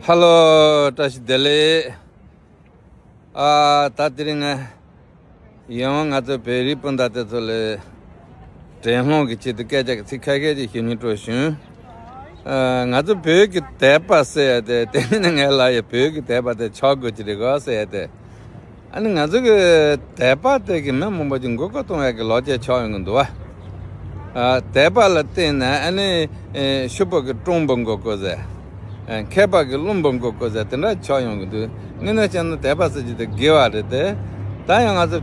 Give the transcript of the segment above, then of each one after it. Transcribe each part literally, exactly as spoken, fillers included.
ཧ་ལོ། བཀྲ་ཤིས་བདེ་ལེགས། ཨ། ད་དེ་རིང་ང་ཡང་ང་ཚོ་བོད་རིགས་སྤུན་ཟླ་དེ་ཚོ་ལ་དྲན་སློང་གི་ཆེད་དུ་སྐད་ཆ་གི་ཚིག་ཁ་ཤས་ཅིག་ཞུ་སྙིང་བྲོ་བྱུང་། ཨ། ང་ཚོ་བོད་ཀྱི་དད་པ་ཟེར་ཡ་དེ། དེ་མིན་ན་ངས་ལབ་ཡ། བོད་ཀྱི་དད་པ་དེ་ཆག་སྒོ་ཅིག་རེད་གོ་ཟེར་ཡ་དེ། ཨ་ནི་ང་ཚོ་གི་དད་པ་དེ་གི་མི་མང་པོ་ཅིག་མགོ་སྐོར་གཏོང་ཡ་གི་ལོ་རྒྱུས་ཆགས་ཡོང་གི་འདུག་བ། ཨ། དད་པ་ལ་བརྟེན་ནས་ཨ་ནི་ཨེ་ཕྱུག་པོ་གི་སྤྲང་པོ་མགོ་སྐོར་ཟེར། ཨེ་མཁས་པ་གི་བླུན་པོ་མགོ་སྐོར་ཟེར། དེ་འདྲ་ཆགས་ཡོང་གི་འདུག། དངོས་གནས་བྱས་ན་དད་པ་ཟེར་རྒྱུ་དེ་དགེ་བ་རེད་དེ། ད་ཡང་ང་ཚོ་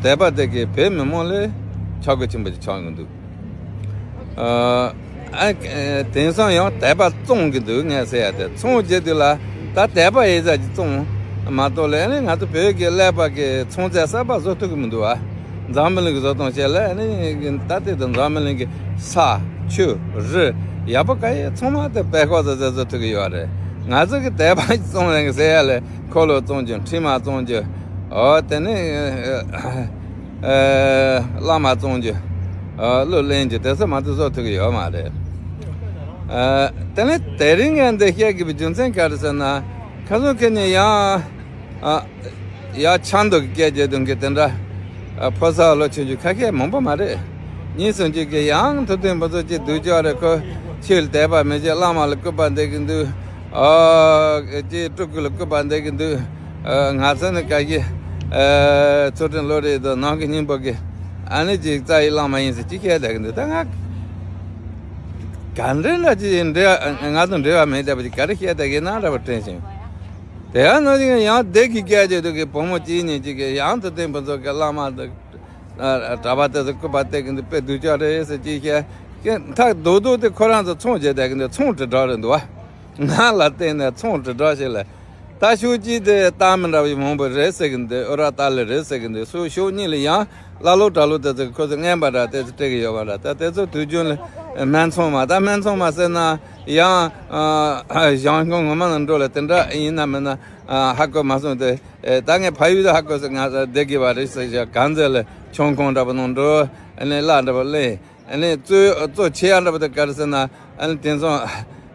དད་པ་དེ་གི་བོད་མི་མང་ལ་ཆག་སྒོ་ཆེན་པོ་ཅིག་ཆགས་ཡོང་གི་འདུག། ཨ། ཨ། དེང་སང་ཡང་དད་པ་བཙོང་གི་འདུག་ངས་ཟེར་ཡ་དེ། བཙོང་བྱེད་དུས་ལ་ད་དད་པ་ཡིན་ས་ཅིག་བཙོང་མ་གཏོགས་ལས་ནི་ང་ཚོ་བོད་ཀྱི་ཀླད་པ་གི་ཚོང་རྫས་གསར་པ་བཟོ་ཐུབ་ཀྱི་མི་འདུག་བ། འཛམ་བུ་གླིང་གི་བཟོ་སྟངས་བྱས་ལ་ནི་ད་ལྟའི་དུ་འཛམ་བུ་གླིང་གི་ས་ཆུ་རི་ཡག་པོ་ག་ཡེ་ཚང་མ་དེ་པད་ཤག་བཟོ་རྫས་བཟོ་ཐུབ་ཀྱི་ཡོད་རེད། ང་ཚོ་གི་དད་པ་བཙོང་རན་གི་ཟེར་ཡ་ལས་འཁོར་ལོ་བཙོང་རྒྱུ། ཁྲི་མ་བཙོང་རྒྱུ། ཨོ། དེ་ནི་ཨ་བླ་མ་བཙོང་རྒྱུ། ཨ། གླུ་ལེན་རྒྱུ་དེ་ཚོ་མ་གཏོགས་བཟོ་ཐུབ་ཀྱི་ཡོད་མ་རེད། ཨ། དེ་ནི་དེ་རིང་ངས་འདི་བཤད་དགོས་པའི་རྒྱུ་མཚན་ག་རེ་ཟེར་ན། ཁ་སང་ཁེ་ཉིན་ཡང་ཨ་ཡ་ཆང་འདུག་གི་སྐད་རྒྱག་དུས་ཀྱི་དེ་འདྲ། ཨ། ཕོ་གསར་ལོ་ཆུང་ཆུང་ཁ་ཤས་མང་པོ་མ་རེད། གཉིས་གསུམ་ཅིག་གིས་ཡང་ཐུབ་བསྟན་ཕུན་ཚོགས་ཀྱི་སྡུག་ཅག་རེད། ཁོ་ཆོས་ལ་དད་པ་མེད་ཅེས་བླ་མ་ལ་སྐུར་པ་འདེབས་ཀྱི་འདུག། ཨོ། ཅེས་སྤྲུལ་སྐུ་ལ་སྐུར་པ་འདེབས་ཀྱི་འདུག། ཨ། ང་ཚོ་ནི་བཀའ་བཞིན། ཨ། ཚུལ་ཁྲིམས་བློ་གྲོས་དང་ནང་གི་སྙིང་པོ་གི་ཨ་ནི་ཅིག་རྩ་བའི་བླ་མ་ཡིན་ཟེར་ཅིག་བཤད་བསྡད་ཀྱི་འདུག། ད་ང་ག་འདྲ་འདྲ་ཅིག་འབྲེལ་བ། ང་ཚོ་འབྲེལ་བ་མེད་བསྡད་པ་ཅིག་ག་རེ་བཤད་བསྡད་ཀྱི་ན་འདྲ་པོ་དྲན་བྱུང་། དེ་ཡང་ནང་བཞིན་ཡང་སྡེ་དགེ་བརྒྱད་ཀྱི་དུ་གི་བུ་མོ་གཅིག་གཉིས་ཅིག་གིས་ཡང་ཐུབ་བསྟན་ཕུན་ཚོགས་ཀྱི་བླ་མ་དང་གྲྭ་པ་དེ་ཚོ་སྐུར་པ་སྟེར་གྱི་འདུག། དཔེ་སྡུག་ཅག་རེད་ཟེར་ཅིག་བཤད། མཐའ་རྡོག་རྡོག་དེ་ཁོ་རང་ཚོ་ཚོང་བྱེད་བསྡད་ཀྱི་འདུག། ཚོང་དྲིལ་བསྒྲགས་རེད་འདུག་བ། ང་ལ་བརྟེན་ནས་ཚོང་དྲིལ་བསྒྲགས་ཞིག་ལ། ད་ཕྱོགས་གཅིག་དེ་སྟག་མི་འདྲ་བའི་མང་པོ་རེད་ཟེར་གྱི་འདུག། ཨོ་ར་ཏཱ་ལའི་རེད་ཟེར་གྱི་འདུག། སུ། ཕྱོགས་གཉིས་ལ་ཡང་ཀླ་ཀློ་གྲྭ་ལོག་དེ་ཚོ་ཁོ་ཚོ་རྔན་པ་འདྲ་དེ་ཚོ་སྤྲད་ཀྱི་ཡོད་པ་འདྲ། ད་དེ་ཚོ་དུས་རྒྱུན་ལ་སྨད་འཚོང་མ། ད་སྨད་འཚོང་མ་ཟེར་ན་ཡང་ཨ་ཞང་ཞུང་ངོ་མ་ནང་འགྲོ་ལ་དེ་འདྲ་ཡིན་ན་མིན་ན་ཨ་ཧ་གོ་མ་སོང་སྟེ། ཨེ། ད་ངས་ཕ་ཡུལ་དུ་ཧ་གོ་སོང་། ང་སྡེ་དགེ་བ་རེད་ཟེར་བཞག། གང་ཚེ་ལ་ཆང་ཁང་འདྲ་པོ་ནང་འགྲོ། ཨ་ནི་གླ་འདྲ་པོ་ལེན། ཨ་ནི་གཙོ་གཙོ་ཆེ་ཡ་འདྲ་པོ་དེ་ག་རེ་ཟེར་ན། ཨ་ནི་དེང་སང་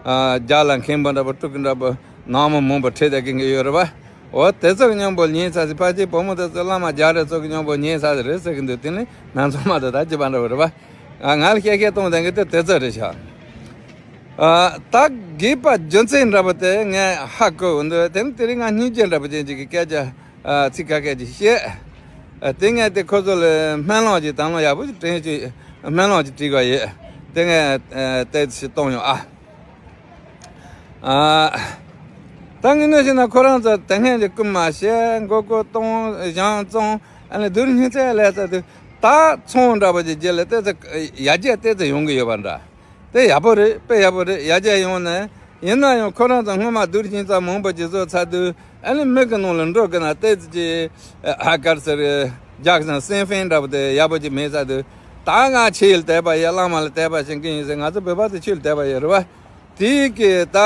ཨ་རྒྱ་ལ་མཁན་པོ་འདྲ་པོ་སྤྲུལ་སྐུ་འདྲ་པོ་ནང་མི་མང་པོ་ཁྲིད་བསྡད་མཁན་གྱི་ཡོད་རེད་པ། འོ་དེ་ཚོ་གི་མཉམ་པོ་ཉལ་ཚར་ཟིན། ཕལ་ཆེར་བུ་མོ་དེ་ཚོ་བླ་མ་རྒྱ་རེ་ཚོ་གི་མཉམ་པོ་ཉལ་ཚར་ཟིན་རེད་ཟེར་གྱི་འདུག། དེ་ནི་སྨད་འཚོང་མ་དེ་ད་ཅི་པ་འདྲ་པོ་རེད་པ། ཨ། ང་ལ་བཤད་བཤད་གཏོང་བསྡད་མཁན་དེ་དེ་ཚོ་རེད་ཤག། ཨ། ད་དགོས་པ་རྒྱུ་མཚན་འདྲ་པོ་དེ་ངས་ཧ་གོ་འདུག། དེ་ནི་དེ་རིང་ང་སྙིང་རྗེ་འདྲ་པོ་ཅན་ཅིག་གི་སྐད་ཆ། ཨ། ཚིག་ཁ་སྐད་ཅིག་བཤད། ཨ། དེ་ངས་དེ་ཁོ་ཚོ་ལ་སྨོན་ལམ་ཅིག་དང་བླངས་ཡག་པོ་ཅིག་དྲན་ཅིག། སྨོན་ལམ་ཅིག་བྲིས་པ་ཡོད། དེ་ངས་ཨ་ཏོག་ཙམ་ཞིག་གཏོང་ཡོང་ཨ། ཨ། ད་ངས་ནས་བཤད་ན་ཁོ་རང་ཚོ་དེ་སྔོན་གྱི་རྐུན་མ་བྱས། མགོ་སྐོར་གཏོང་། ཞང་བཙོང་། ཨ་ནི་སྡུག་རུ་ཉིན་ཚད་ལས་ཚད་དུ། ད་ཚོང་འདྲ་པོ་ཅིག་བརྒྱབ་ལ་ཏོག་ཙམ་ཡར་རྒྱས་ཏོག་ཙམ་ཡོང་གི་ཡོད་པ་འདྲ། དེ་ཡག་པོ་རེད། དཔེ་ཡག་པོ་རེད། ཡར་རྒྱས་ཡོང་ནས། ཡིན་ན་ཡང་ཁོ་རང་ཚོ་སྔོན་མ་སྡུག་རུ་ཉིན་ཚད་མང་པོ་ཅིག་བཟོ་ཚར་དུས། ཨ་ནི་མི་གི་ནང་ལ་འགྲོ་གི་ན་ཏོག་ཙམ་ཅིག་ཨ་ག་རེ་ཟེར། རྒྱག་ཙང་སེམས་ཕན་འདྲ་པོ་དེ་ཡག་པོ་ཅིག་མེད་ཚར་དུས། ད་ང་ཆོས་ལ་དད་པ་ཡོད། བླ་མ་ལ་དད་པ་བྱེད་མཁན་ཡིན་ཟེར། ང་ཚོ་བོད་པ་དེ་ཆོས་ལ་དད་པ་ཡོད་རེད་པ། དེ་གི་ད་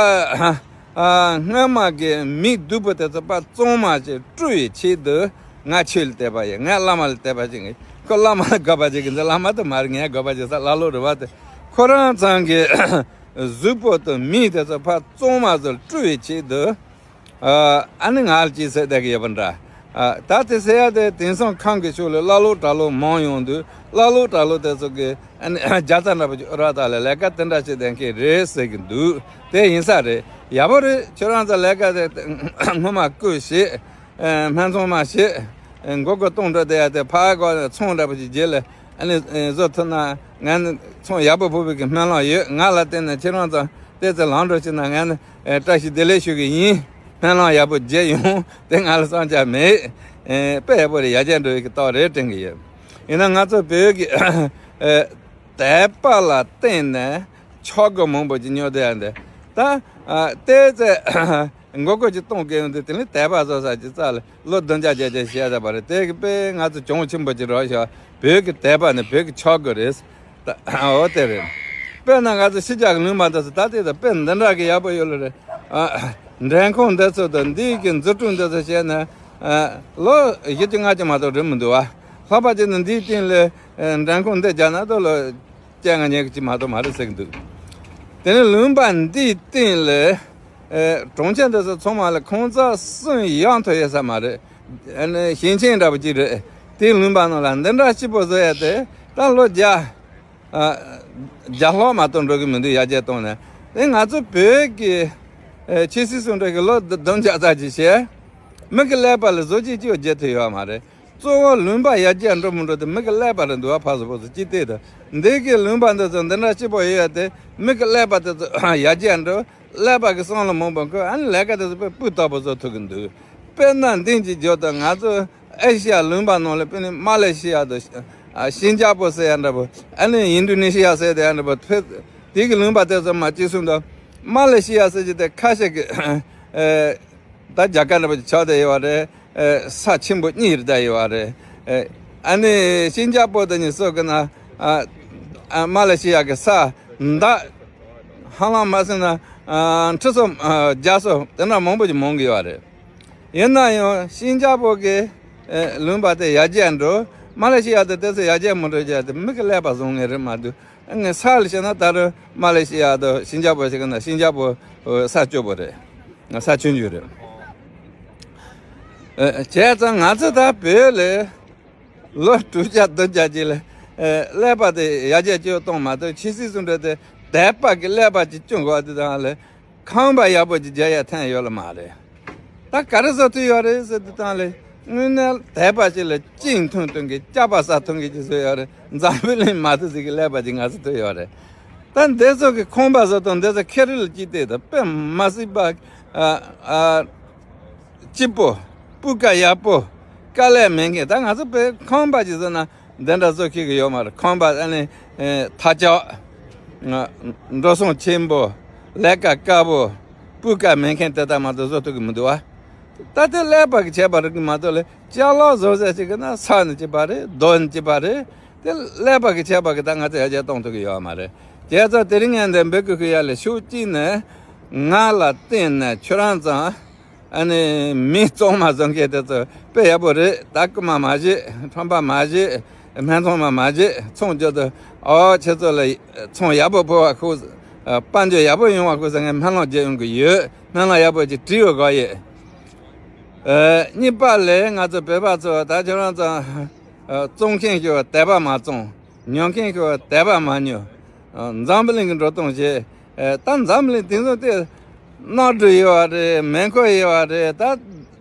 ཨ་སྔོན་མ་གི་མི་སྡུག་པོ་དེ་ཚོ་ཕར་བཙོང་མ་བྱེད་བཀྲུ་བའི་ཆེད་དུ། ང་ཆོས་ལ་དད་པ་ཡོད། ང་བླ་མ་ལ་དད་པ་བྱེད་མཁན། ཁོ་བླ་མ་ལ་དགག་པ་བྱེད་མཁན་ཚོ་བླ་མ་དེ་མ་རེད། ངས་དགག་པ་བྱེད་ས་ཀླ་ཀློ་རེད་པ། དེ་ཁོ་རང་ཚང་གི་གཟུགས་པོ་དང་མི་དེ་ཚོ་ཕར་བཙོང་མ་བཟོ་བཀྲུ་བའི་ཆེད་དུ། ཨ་ཨ་ནི་ང་ལ་ཅིག་ཟེར་བསྡད་ཀྱི་ཡོད་པ་འདྲ། ཨ་ད་དེ་ཟེར་ཡ་དེ་དེང་སང་ཁམས་ཀྱི་ཕྱོགས་ལ་ཀླ་ཀློ་གྲྭ་ལོག་མང་ཡོང་དུས། ཀླ་ཀློ་གྲྭ་ལོག་དེ་ཚོ་གི་ཨ་ནི་རྒྱལ་ཚ་འདྲ་པོ་ཅིག་ཨོ་ར་ད་ལ་ལས་ཀ་དེ་འདྲ་བྱེད་བསྡད་མཁན་རེད་ཟེར་གྱི་འདུག། དེ་ཡིན་ས་རེད། ཡག་པོ་རེད། ཁྱོད་རང་ཚོ་ལས་ཀ་དེ་སྔོན་མ་བསྐུར་བྱེད། ཨ་སྨད་འཚོང་མ་བྱེད། ཨ་མགོ་སྐོར་གཏོང་འགྲོ་བསྡད་ཡ་དེ། ཕར་གོ་ཚོང་འདྲ་པོ་ཅིག་བརྒྱབ་ལ་ཨ་ནི་ཨ་བཟོ་ཐུབ་ན། ང་ནི་ཚོང་ཡག་པོ་ཕོག་པའི་གི་སྨོན་ལམ་ཡོད། ང་ལ་བརྟེན་ནས་ཁྱེད་རང་ཚོ་ཏོག་ཙམ་ལངས་འགྲོ་ཤེས་ན། ང་ནི་ཨ་བཀྲ་ཤིས་བདེ་ལེགས་ཞུ་གི་ཡིན། སྨོན་ལམ་ཡག་པོ་བརྒྱབ་ཡོང་། དེ་ང་ལ་བསམ་འཆར་མེད། ཨ་དཔེ་ཡག་པོ་རེད། ཡར་རྒྱས་འགྲོ་བའི་གི་རྟགས་རེད་དྲན་གི་ཡོད། ཡིན་ན་ང་ཚོ་བོད་ཀྱི་ཨ་དད་པ་ལ་བརྟེན་ནས་ཆག་སྒོ་མང་པོ་ཅིག་ཉོ་བསྡད་ཡ་འདི། ད་ཨ་ཏོག་ཙམ་མགོ་སྐོར་ཅིག་གཏོང་གི་ཡོང་དུས། དེ་ནི་དད་པ་བཟོ་ས་ཅིག་རྩ་ལ་ལོ་བདུན་བརྒྱ་བརྒྱད་བརྒྱ་བཤད་བསྡད་པ་རེད། དེ་གི་དཔེ་ང་ཚོ་གྱོང་ཆེན་པོ་ཅིག་རག་ཤག། བོད་ཀྱི་དད་པ་ནི་བོད་ཀྱི་ཆག་སྒོ་རེད། ད་འོ་དེ་རེད། དཔེར་ན་ང་ཚོ་ཕྱི་རྒྱལ་གྱི་ལུང་པ་འདི་ཚོ་ད་ལྟའི་ད་དཔེ་འདི་འདྲ་གི་ཡག་པོ་ཡོད་ལ་རེད། ཨ་མགྲོན་ཁང་འདི་ཚོ་དང་འདི་གི་འཛུགས་སྐྲུན་འདི་ཚོ་བྱས་ན། ཨ་ལོ་བཞི་བཅུ་ལྔ་བཅུ་མ་གཏོགས་འགྲོ་མི་འདུག་བ། ལྷག་པར་དུ་ནི་འདིའི་སྟེང་ལ་ཨ་མགྲོན་ཁང་འདི་རྒྱག་ན་ད་ལོ་བཅོ་ལྔ་ཉི་ཤུ་ཅིག་མ་གཏོགས་མ་རེད་ཟེར་གྱི་འདུག། དེ་ནས་ལུང་པ་འདིའི་སྟེང་ལ་ ཨེ། གྲོང་ཁྱེར་འདི་ཚོ་ཚང་མ་ལ་ཁང་བརྩེགས་གསུམ་ཡང་ཐོན་ཡོད་ས་མ་རེད། ཨ་ནི་ཞིང་ཆེན་འདྲ་པོ་ཅིག་རེད། དེའི་ལུང་པ་ནང་ལ་འདི་འདྲ་སྐྱིད་པོ་བཟོ་ཡ་དེ་ད་ལོ་བརྒྱ། ཨ། བརྒྱ་ལྷག་མ་གཏོགས་འགྲོ་གི་མི་འདུག་ཡར་རྒྱས་གཏོང་ནས། དེ་ང་ཚོ་བོད་ཀྱི། ཨེ། ཆོས་སྲིད་ཟུང་འབྲེལ་གྱི་ལོ་བདུན་བརྒྱ་ཙམ་ཅིག་བྱས། མི་གི་ཀླད་པ་ལ་བཟོ་བཅོས་ཅིག་བརྒྱབ་ཐུབ་ཡོད་མ་རེད། གཙོ་བོ་ལུང་པ་ཡར་རྒྱས་འགྲོ་མི་འགྲོ་དེ་མི་གི་ཀླད་པ་རེད་འདུག་བ། ཕར་ཚུར་ཕར་ཚུར་ཅིག་བལྟས་དང་། འདི་གི་ལུང་པ་འདི་ཚོ་འདི་འདྲ་སྐྱིད་པོ་ཡོད་ཡ་དེ་མི་གི་ཀླད་པ་དེ་ཚོ་ཡར་རྒྱས་འགྲོ། ཀླད་པ་གི་སྲང་ལ་མང་པོ་འཁོར། ཨ་ནི་ལས་ཀ་དེ་ཚོ་དཔེ་སྤུས་དག་པོ་བཟོ་ཐུབ་གི་འདུག་དཔེར་ན་འདི་གཅིག་བརྗོད་དང་། ང་ཚོ་ཨེ་ཤི་ཡ་ལུང་པ་ནང་ལ་དཔེར་ན་མ་ལེ་ཤི་ཡ་དང་། ཨ། ཤིན་ཅང་པོ་ཟེར་ཡ་འདྲ་པོ། ཨ་ནི་ཨིན་ཌོ་ནེ་ཤི་ཡ་ཟེར་དེ་ཡ་འདྲ་པོ། དེ་གི་ལུང་པ་དེ་ཚོ་མར་གཅིག་གསུངས་དང་། མ་ལེ་ཤི་ཡ་ཟེར་གྱི་དེ་ཁ་ཤས་ཀྱི། ཨེ། ད་རྒྱ་གར་འདྲ་པོ་ཅིག་ཆགས་བསྡད་ཡོད་རེད། ཨེ། ས་ཆེན་པོ་གཉིས་རེད་བསྡད་ཡོད་རེད། ཨེ། ཨ་ནི་ཤིན་ཅང་པོ་དེ་གཉིས་སོགས་ཀྱི་ན། ཨ། ཨ། མ་ལེ་ཤི་ཡ་གི་ས་འདི་ཧ་ལམ་མ་ཟིན་ན། ཨ། ཁྲི་སོ། ཨ། བརྒྱ་སོ་དེ་འདྲ་མང་པོ་ཅིག་མང་གི་ཡོད་རེད། ཡིན་ན་ཡང་ཤིན་ཅང་པོ་གི། ཨེ། ལུང་པ་དེ་ཡར་རྒྱས་འགྲོ། མ་ལེ་ཤི་ཡ་དེ་དེ་ཚོ་ཡར་རྒྱས་མི་འགྲོ་རྒྱུ་དེ་མི་གི་ཀླད་པ་བཟང་ངེས་རེད་མ་གཏོགས། ངས་ས་ལ་བཤད་ན་ད་རུང་མ་ལེ་ཤི་ཡ་དང་ཤིན་ཅང་པོ་ཞིག་ན། ཤིན་ཅང་པོ་ས་སྐྱོ་པོ་རེད། ས་ཆུང་ཆུང་རེད། ཨེ། བྱས་ཙང་ང་ཚོ་ད་བོད་ལ་ལོ་དྲུག་བརྒྱ་བདུན་བརྒྱ་ཅིག་ལ། ཨེ། ཀླད་པ་དེ་ཡར་རྒྱས་སྐྱོ་གཏོང་མ་གཏོགས། ཆོས་སྲིད་ཟུང་འབྲེལ་དེ་དད་པ་གི་ཀླད་པ་ཅིག་སྐྱོང་དགོས་པ་དེ་དང་ལ། ཁང་པ་ཡག་པོ་ཅིག་རྒྱག་ཡ་ཐོན་ཡོད་ལ་མ་རེད། ད་ག་རེ་བཟོ་ཐུབ་ཡོད་རེད་ཟེར་དུས་ཙང་ལ། དངོས་གནས་དད་པ་ཅིག་ལ་གཅིག་མཐུན་མཐུན་གྱི་སྐྱག་པ་ཟ་ཐུབ་མཁན་ཅིག་བཟོས་ཡོད་རེད། འཛམ་བུ་གླིང་མ་ཐུབ་ཟིག་གི་ཀླད་པ་ཅིག་ང་ཚོ་ཐུབ་ཡོད་རེད། ད་འདི་ཚོ་གི་ཁང་པ་བཟོ་དང་འདི་ཚོ་ཁེ་རི་ལ་ཅིག་བལྟས་དང་། དཔེ་མ་སྲིད་པ། ཨ། ཨ། སྐྱིད་པོ། སྤུས་ཀ་ཡག་པོ། དཀའ་ལས་མེད་མཁན། ད་ང་ཚོ་བོད་ཁང་པ་ཅིག་བཟོ་ན་འདི་འདྲ་བཟོ་ཤེས་ཀྱི་ཡོད་མ་རེད། ཁང་པ་ཨ་ནི། ཨེ། ཐག་ཆོད། ཨ། འགྲོ་སོང་ཆེན་པོ། ལས་ཀ་དཀའ་པོ། སྤུས་ཀ་མེད་མཁན་དེ་ལྟ་མ་གཏོགས་བཟོ་ཐུབ་ཀྱི་མི་འདུག་བ། ད་དེ་ཀླད་པ་གིས་བྱས་པ་རེད་མ་གཏོགས་ལ། ཅ་ལག་བཟོ་ཟེར་ཅིག་གི་ན་ས་ནི་གཅིག་པ་རེད། རྡོ་ནི་གཅིག་པ་རེད། དེ་ཀླད་པ་གིས་བྱས་པ་གིས་ད་ང་ཚོ་ཡར་རྒྱས་གཏོང་ཐུབ་ཀྱི་ཡོད་མ་རེད། བྱས་ཙང་དེ་རིང་ངས་འདི་འབོད་སྐུལ་ཞུ་ཡ་ལ། ཕྱོགས་གཅིག་ནས་ང་ལ་བརྟེན་ནས་ཁྱོད་རང་ཚོ། ཨ་ནི་མི་གཙང་མ་བཟོ་མཁན་དེ་ཚོ་དཔེ་ཡག་པོ་རེད། ད་རྐུ་མ་མ་བྱེད། ཁྲམ་པ་མ་བྱེད། སྨན་ཚོང་མ་མ་བྱེད། ཚོང་རྒྱག་དུས། ཨོ། ཁྱེད་ཚོ་ལ་ཚོང་ཡག་པོ་ཕོག་པ་ཁུག་དཔལ་འབྱོར་ཡག་པོ་ཡོང་བ་ཁུག་ཟེར་ངས་སྨོན་ལམ་རྒྱག་ཡོང་གི་ཡོད། སྨོན་ལམ་ཡག་པོ་ཅིག་བྲིས་ཡོད་ག་ཡོད། ཨ། གཉིས་པ་ལས་ང་ཚོ་བོད་པ་ཚོ། ད་ཁྱོད་རང་ཚོ། ཨ། བཙོང་མཁན་ཞིག་དད་པ་མ་བཙོང་། ཉོ་མཁན་ཞིག་དད་པ་མ་ཉོ། ཨ། འཛམ་བུ་གླིང་གི་འགྲོ་སྟངས་བྱེད། ཨ། ད་འཛམ་བུ་གླིང་དེང་སང་དེ་གནམ་གྲུ་ཡོད་པ་རེད། མེ་འཁོར་ཡོད་པ་རེད། ད་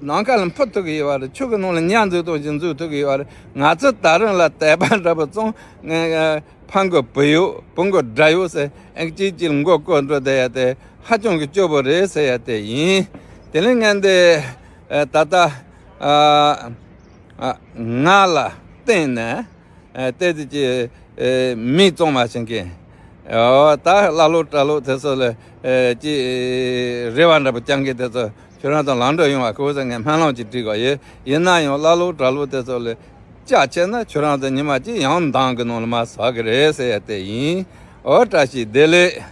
ནམ་མཁའ་ལ་འཕུར་ཐུབ་ཀྱི་ཡོད་པ་རེད། ཆུ་གི་ནང་ལ་ཉ་འཛུལ་སྟངས་བཞིན་འཛུལ་ཐུབ་ཀྱི་ཡོད་པ་རེད། ང་ཚོ་ད་རུང་ལ་དད་པ་འདྲ་པོ་བཙོང་། ཨ། ཕ་མགོ་བུ་གཡོག། བུ་མགོ་དགྲ་གཡོག་ཟེར། ཨ། གཅིག་གཅིག་ལ་མགོ་སྐོར་འགྲོ་བསྡད་ཡ་དེ་ཧ་ཅང་གི་སྐྱོ་པོ་རེད་ཟེར་ཡ་དེ་ཡིན། དེ་ནས་ངས་འདི། ཨ། ད་ལྟ། ཨ། ཨ། ང་ལ་བརྟེན་ནས། ཨ། ཏོག་ཙམ་ཅིག་ཨ། མི་གཙང་མ་བྱེད་མཁན། ཨོ། ད་ཀླ་ཀློ་གྲྭ་ཀློ་དེ་ཚོ་ལ། ཨ། ཅིག་རེ་བ་འདྲ་པོ་བཅང་མཁན་དེ་ཚོ་ཁྱོད་རང་ཚོ་ལམ་འགྲོ་ཡོང་བ་ཁུག་ཟེར་ངས་སྨོན་ལམ་ཅིག་བྲིས་དགོས་ཡོད། ཡིན་ན་ཡང་ཀླ་ཀློ་གྲྭ་ཀློ་དེ་ཚོ་ལ་ཅག་བྱས་ན་ཁྱོད་རང་ཚོ་ཉི་མ་གཅིག་ཡང་མདང་གི་ནང་ལ་མར་ཟག་གི་རེད་ཟེར་ཡ་དེ་ཡིན། ཨོ། བཀྲ་ཤིས་བདེ་ལེགས།